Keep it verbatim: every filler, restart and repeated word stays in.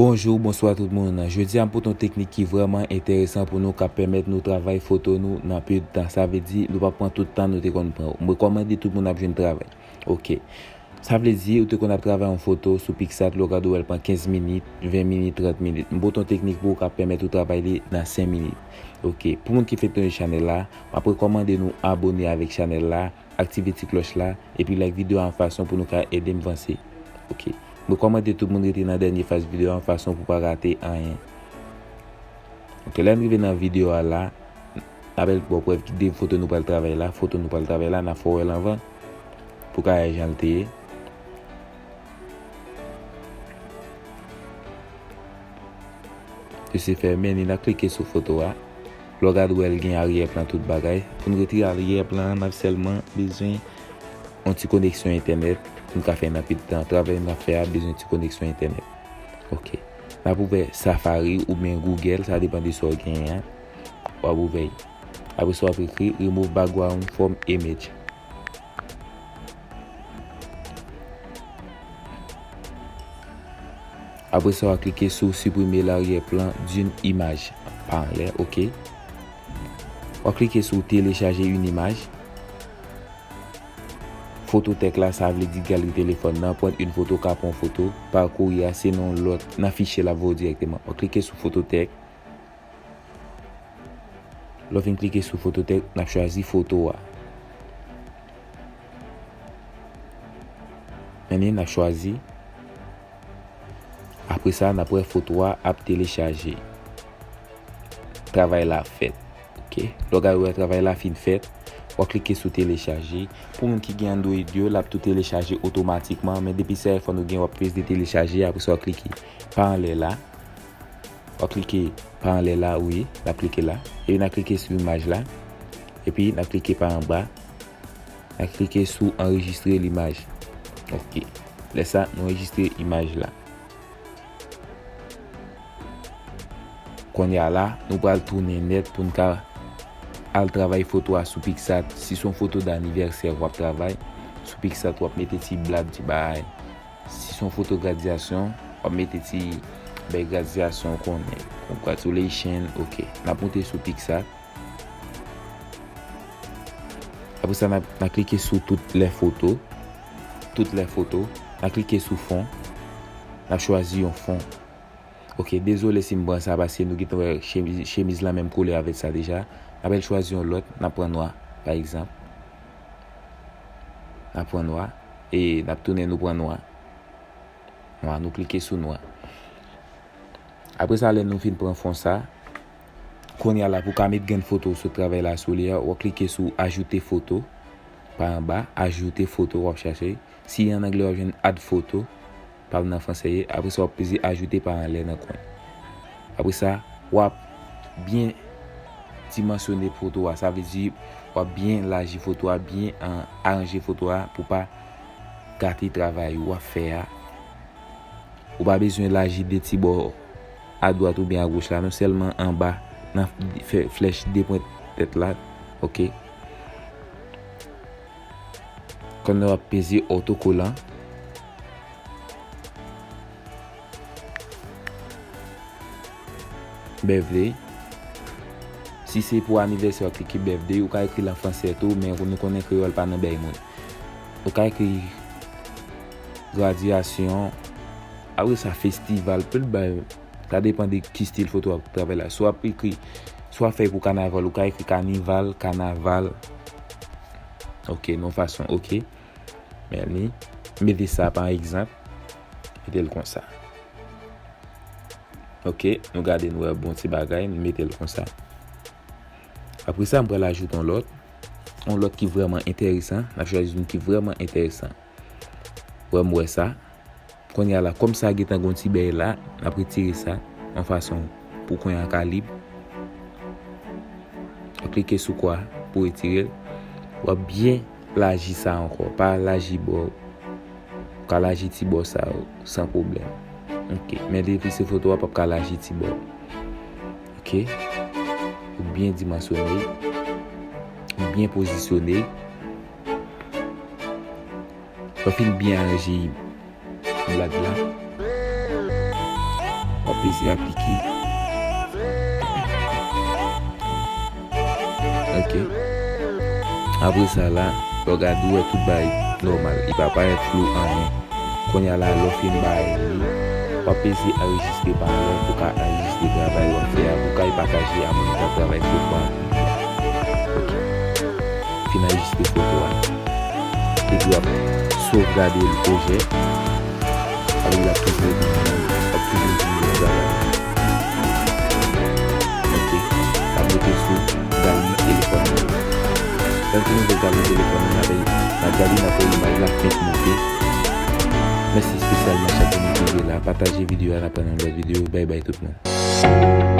Bonjou, bonswa tout moun. Jodi a, m pote yon teknik ki vrèman enteresan pou nou, k ap pèmèt nou travay foto nou nan pè d tan. Sa vle di, nou p ap pran tout tan nou te konn pran. M rekòmande tout moun ap jwenn travay. Oke. Sa vle di, ou te konn ap travay yon foto sou PicsArt, lè w gade w wè l pran kenz minit, ven minit, trant minit. M pote yon teknik pou ou k ap pèmèt ou travay li nan senk minit. Oke. Pou moun ki fèk tonbe chanèl la, m ap rekòmande nou abone avèk chanèl la, aktive ti klòch la, epi like videyo a yon fason pou nou ka ede m vanse. Oke. M rekòmande tout moun rete nan dènye faz videyo a yon fason pou pa rate anyen. Oke, lè n rive nan videyo a la, n ap ba w prèv ki de foto nou pral travay la, foto nou pral travay la, n ap fè w wè l anvan pou w ka wè jan l te ye. Yo se fèmen li, n ap klike sou foto a. Lè w gade w wè l gen aryè plan tout bagay. Pou n retire aryè plan an, n ap sèlman bezwen yon ti koneksyon entènèt pou n ka fè nan pè d tan. Travay n ap fè a bezwen ti koneksyon entènèt. Oke. N ap ouvè Safari oubyen Google, sa depann de sa w genyen an. W ap ouvè l. Apre sa, w ap ekri remove background from image. Apre sa, w ap klike sou supprimer l'arrière-plan d'une image. Pa anlè, oke. W ap klike sou télécharger une image. Fototèk la, sa vle di galri telefòn nan, prendre une photo, ka pran foto, pa kourye a, se nan lòt, nan fichye l ap voye w dirèkteman. W ap klike sou fototèk. Lè w fin klike sou fototèk, n ap chwazi foto a. Men li, n ap chwazi. Apre sa, n ap wè foto a ap telechaje. Travay la fèt. Oke. Lè w gade w wè travay la fin fèt, w ap klike sou telechaje. Pou moun ki gen Android yo, l ap tou telechaje otomatikman. Men depi se iPhone ou gen, w ap peze telechaje. Apre sa, w ap klike pa anlè la. W ap klike pa anlè la, wi, n ap klike la. Epi n ap klike sou imaj la. Epi n ap klike pa anba. N ap klike sou anrejistre limaj. Oke. Lè sa, nou anrejistre imaj la. Kounye a la, nou pral tounen nèt pou n ka al travay foto a sou PicsArt. Si se yon foto danivèsè w ap travay, sou PicsArt w ap mete ti blag, ti bagay. Si se yon foto gradyasyon, w ap mete ti bèl gradyasyon w konnen. Congratulations, oke. N ap moute sou PicsArt. Apre sa, n ap, n ap klike sou toutes les photos. Toutes les photos. N ap klike sou fon. N ap chwazi yon fon. Oke, dezole si m pran sa, paske nou gentan wè chemiz, chemiz lan menm koulè avèk sa deja. N ap al chwazi yon lòt, n ap pran nwa, pa egzanp. N ap pran nwa, e n ap tounen nou pran nwa. Nwa, nou klike sou nwa. Apre sa, lè nou fin pran fon sa, kounye a la pou w ka met grenn foto w sot travay la sou li a, w ap klike sou ajouter photo, pa anba, ajouter photo, w ap chache. Si an anglè, w ap jwenn add photo, pa nan franse ye. Apre sa, w ap peze ajouter pa anlè nan kwen. Apre sa, w ap byen dimansyone foto a. Sa vle di, w ap byen laji foto a, byen, an, aranje foto a pou pa gate travay ou ap fè a. Ou pa bezwen laji de ti bò adwat oubyen agoch la, non, sèlman anba, nan fè flèch de pwent tèt la, oke. Kounye a w ap peze otokolan. Birthday. Si se pou anivèsè, w ap klike birthday, ou ka ekri l an franse tou, men nou konnen kreyòl pa nan bèy moun. Ou ka ekri gradyasyon, apre sa festival, tout bagay, sa depann de ki stil foto w ap travay la. Si w ap ekri, si w ap fè pou kanaval, ou ka ekri kanival, kanaval. Oke, nan fason, oke. Men li, mete sa pa egzanp, mete l konsa. Oke, nou gade, nou wè bon ti bagay, nou mete l konsa. Apre sa, m pral ajoute yon lòt, yon lòt ki vrèman enteresan. N ap chwazi youn ki vrèman enteresan. Wè, m wè sa. Kounye a la, kòm sa gentan gon ti bèy la, n ap retire sa yon fason pou kwen an ka lib. W ap klike sou kwa pou retire l. W ap byen laji sa ankò. Pa laji bò. Ou ka laji ti bò sa yo san pwoblèm. Oke. Men depi se foto a, p ap ka laji ti bò. Oke. Ou byen dimansyone. Ou byen pozisyone. Lè w fin byen aranje blag la. W ap peze aplike. Ok. Apre sa la, lè w gade, ou wè tout bagay nòmal. Li pa parèt flou anyen. Kounye a la, lè w fin bay li, w ap peze anrejistre pawòl pou w ka anrejistre travay w ap fè a, pou w ka pataje a moun k ap travay sou pawòl. Ok. Fin anrejistre foto a. Epi w ap sovgade l pwojè. Apre l ap toujou vin, l ap toujou vin nan travay. Ok. L ap monte sou galri telefòn nan. Lè l fin monte galri telefòn nan, n ap gade, n ap wè imaj la fenk monte. Mèsi espesyalman chak moun ki te la. Pataje videyo a, n ap wè nan lòt videyo. Bay bay tout moun.